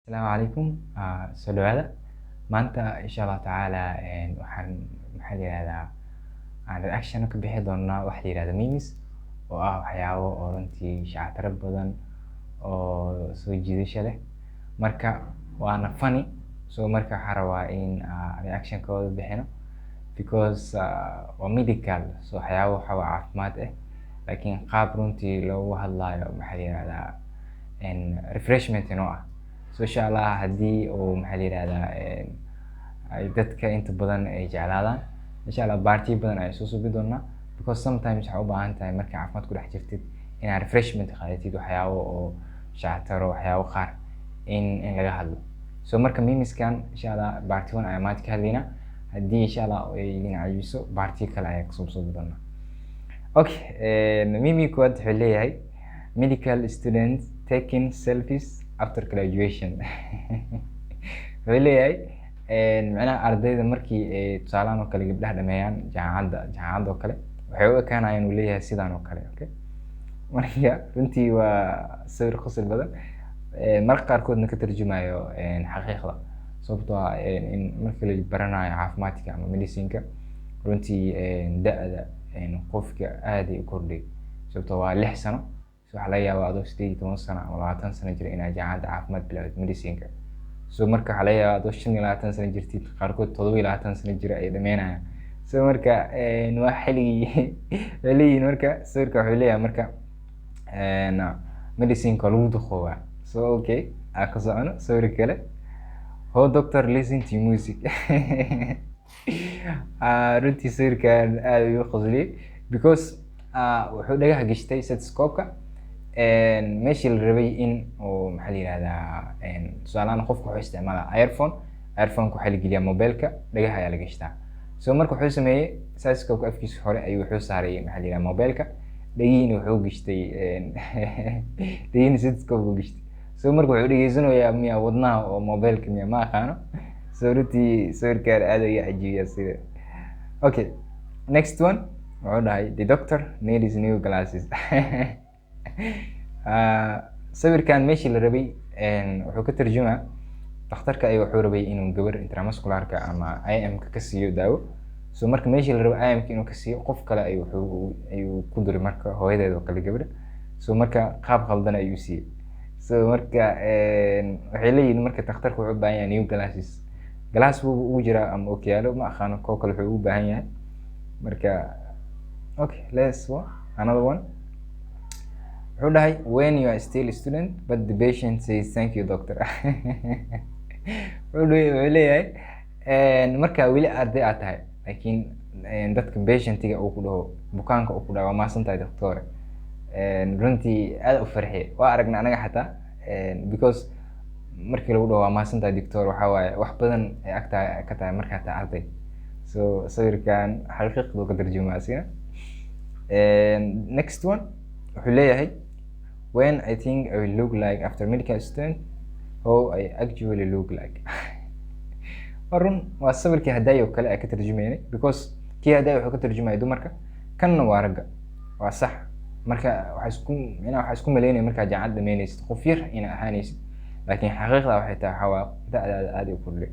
Asalaamu calaykum, soo dhawaada. Maanta insha Allah tacaala waxaan, maxaa la yihahdaa, aan reaction ka bixi doonaa waxa la yihahdo memes, oo ah waxyaabo oo runtii shactiro badan oo soo jiidasho leh. Marka waana funny. So marka waxaan rabaa in reaction kooda bixino because waa medical, so waxyaabo waxa waa caafimaad ah, laakiin qaab runtii loogu hadlayo, maxaa la yihahdaa, refreshment inoo ah. So insha Allah haddii uu, maxaa la yihahdaa, ay dadka inta badan ay jeclaadaan, insha Allah part-iyo badan ayaan soo subi doonaa, because sometimes waxaa u baahan tahay marka caafimaad ku dhex jirtid inaad refreshment qaadatid, waxyaabo oo shactaro, waxyaabo qaar in laga hadlo. So marka memeskan insha Allah part one ayaan maanta ka hadlaynaa. Haddii insha Allah ay idin cajibiso, part-iyo kale ayaan kasoo subi doonaa. Okay, meme koowaad wuxuu leeyahay "Medical students taking selfies after graduation". Wuxuu leeyahay, macnaha ardayda markii ay tusaalahan oo kale gabdhaha dhameeyaan jaamacadda oo kale, waxay u ekaanayaan, uu leeyahay, sidaan oo kale. Okay, marka runtii waa sawir qosol badan, mararka qaarkoodna ka tarjumayo xaqiiqda, sababtoo ah in marka la baranayo caafimaadka ama medicine-ka, runtii da'da qofka aad ay u kordhay, sababtoo waa 6 sano. So waxaa laga yaabaa adoo 18 sano ama 20 sano jira inaad jaamacadda caafimaad bilowdid, medicine-ka. So marka waxaa laga yaabaa adoo 25 sano jirtid, qaarkood 27 sano jira ay dhameynayaan. So marka waa xilligii waxay leeyihiin. Marka sawirka wuxuu leeyahay marka medicine-ka waa lagu duqoobaa. So okay, aan ka socono sawir kale. "How doctor listen to music". Runtii sawirkan aad ayuu qosliyey because wuxuu dhagaha gashtay stethoscope-ka meeshii la rabay in uu, maxaa la yihahdaa, tusaalahaan qofku wuxuu isticmaalaa earphone. Earphone-ka waxaa la geliyaa mobileka, dhagaha ayaa la gashtaa. So marka wuxuu sameeyey, stethoscope afkiisa hore ayuu wuxuu saaray, maxaa la yihahdaa, mobileka, dhagihiina wuxuu gashtay, dhagihiina stethoscope uu gashtay. So marka wuxuu dhegeysanayaa miya wadnaha oo mobileka miya, ma aqaano. So runtii sawirkaan aad ayuu cajiibiyaa sida. Okay, next one wuxuu dhahay "The doctor needs new glasses". Sawirkan meeshii la rabay wuxuu ka tarjumaa dhakhtarka ay wuxuu rabay inuu gabar intramuscularka ama IM-ka ka siiyo daawo. So marka meeshii la rabay IM-ka inuu ka siiyo, qof kale ayuu wuxuu ayuu ku duray, marka hooyadeed oo kale gabadha. So marka qaab khaldan ayuu siiyey. So marka waxay leeyihiin marka dhakhtarka wuxuu u baahan yahay new glasses. Glass buu ugu jiraa ama ookiyaalo, ma aqaano koo kale wuxuu ugu baahan yahay marka. Okay, let's one another one. Wuxuu dhahay "When you are still a student but the patient says thank you, doctor". Wuxuu leeyahay markaa weli arday aad tahay, laakiin dadka patientiga uu ku dhaho, bukaanka uu ku dhaho, "Waa mahadsan tahay, doctor," runtii aad u farxiye. Waa aragnay anaga xataa, because markii lagu dhaho "Waa mahadsan tahay, doctor," waxaa waaye wax badan ay agtaa ka tahay markaa tahay arday. So sawirkan xaqiiqdu ka tarjumaa asigana. Next one wuxuu leeyahay "When I think I will look like after medical student, how I actually look like". Waa run, waa sawirkii hadaayo kale ay ka tarjumaynay, because kii hadaayo wuxuu ka tarjumaya dumarka, kanna waa ragga. Waa sax. Marka waxaa isku micnaha waxaa isku malaynaya markaa jaamacad dhameynaysid qof yar inaa ahaanaysid, laakiin xaqiiqda waxay tahay waxaa waa da'daada aad u kordhay.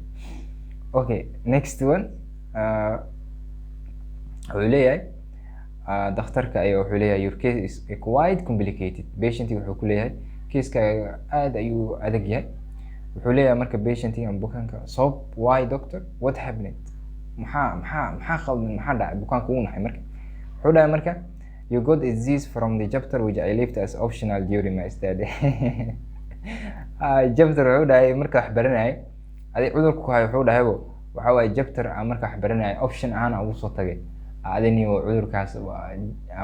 Okay, next one wuxuu leeyahay, dhakhtarka ayaa wuxuu leeyahay "Your case is quite complicated". Patientii wuxuu ku leeyahay caseskaaga aad ayuu adag yahay. Wuxuu leeyahay marka patientii ama bukaanka, "Sabab? Why, doctor? What happened? Maxaa khaldan? Maxaa dhacay?" Bukaanka wuu naxay. Marka wuxuu dhahay marka "You got a disease from the chapter which I left as optional during my study." Chapter wuxuu dhahay marka wax baranayay adig cudurka ku hayo, wuxuu dhahaybo waxa waaye chapter aan marka wax baranayay option ahaan aan ugu soo tagay adini oo cudurkaas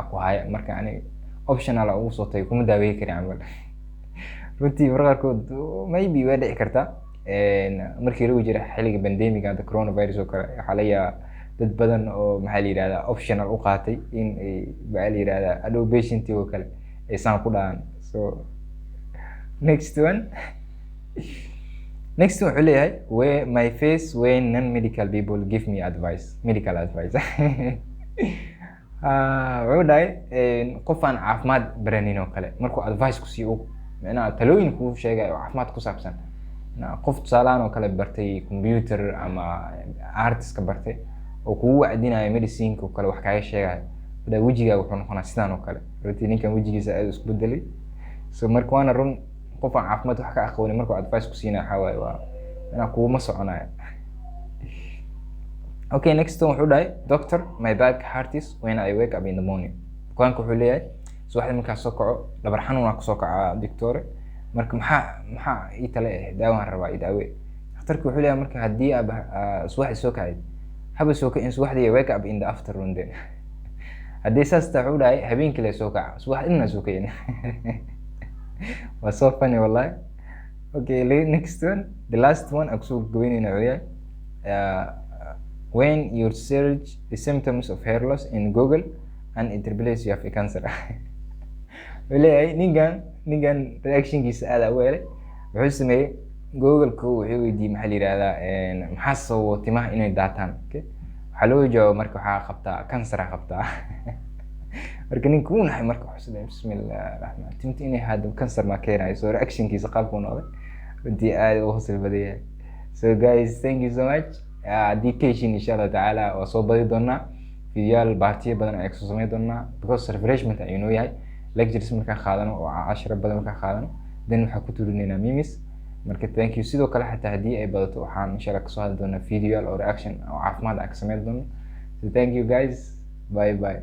ku haya, marka ani optional aan ugu soo tagay, kuma daaweyn karin camal. Runtii mararka qaarkood maybe way dhici kartaa. Markii lagu jira xilliga pandemic, hadda coronavirus oo kale, waxaa laga yaabaa dad badan oo, maxaa la yihahdaa, optional u qaatay in ay, maxaa la yihahdaa, adhow patientii oo kale ay saan ku dhahaan. So next one, next one wuxuu leeyahay "Where my face when non medical people give me advice, medical advice". Wuxuu dhahay qof aan caafimaad baranin oo kale markuu advice ku siiyo, micnaha talooyin kuu sheegayo oo caafimaad ku saabsan. Qof tusaalahaan oo kale bartay computer ama artist-ka bartay oo kugu wacdinayo medicine-ka oo kale, wax kaaga sheegayo, wadaa wejigaaga wuxuu noqonaa sidaan oo kale. Runtii ninkan wejigiisa aad isku bedelay. So marka waana run, qof aan caafimaad wax ka aqoonin markuu advice ku siinaya, waxaa waaye waa inaa kuguma soconayo. Okay, next one wuxuu dhahay, "Doctor, my back hurts when I wake up in the morning." Bukaanka wuxuu leeyahay, subaxdii markaan soo kaco dhabar xanuunaa kusoo kaca, doctor. Marka maxaa ii tale eh? Daawaan rabaa, i daawe. Dhakhtarka wuxuu leeyahay, marka haddii aad subaxdii soo kacid, haba soo kacin subaxdii, wake up in the afternoon then. Haddii saas tahay, wuxuu dhahay, habeenkii la soo kaca, subax dhan soo kacin. Waa so funny, wallahi. Okay, next one, the last one aan kusoo gabaynayna, wuxuu yahay, "When you search the symptoms of hair loss in Google and it reveals you have a cancer." Wuxuu leeyahay ninkan reaction-kiisa aad ugu helay. Wuxuu sameeyey, Google-ka wuxuu weydiiyey, maxaa la yihahdaa, maxaa sababo timaha inay daataan? Okay, waxaa loo jawaaba, marka waxaa qabtaa cancer aa qabtaa. Marka ninka wuu naxay. Marka wuxuu sameeyey, bismillah raxmaan, tinta inay haado cancer maa keenayo? So reaction-kiisa qaabkuu noqday runtii aad u husl badan yahay. So guys, thank you so much. Haddii ka heshiin, insha Allah tacaala waa soo badi doonaa video-yaal, part-iyo badan ayaan kasoo sameyn doonaa, because refreshment ayuu noo yahay. Lectures markaan qaadano oo cashiro badan markaan qaadano, then waxaan ku turinaynaa memes. Marka thank you. Sidoo kale xataa haddii ay badato, waxaan insha Allah kasoo hadli doonaa video-yaal oo reaction oo caafimaad aan ka sameyn doono. So thank you guys, bye bye.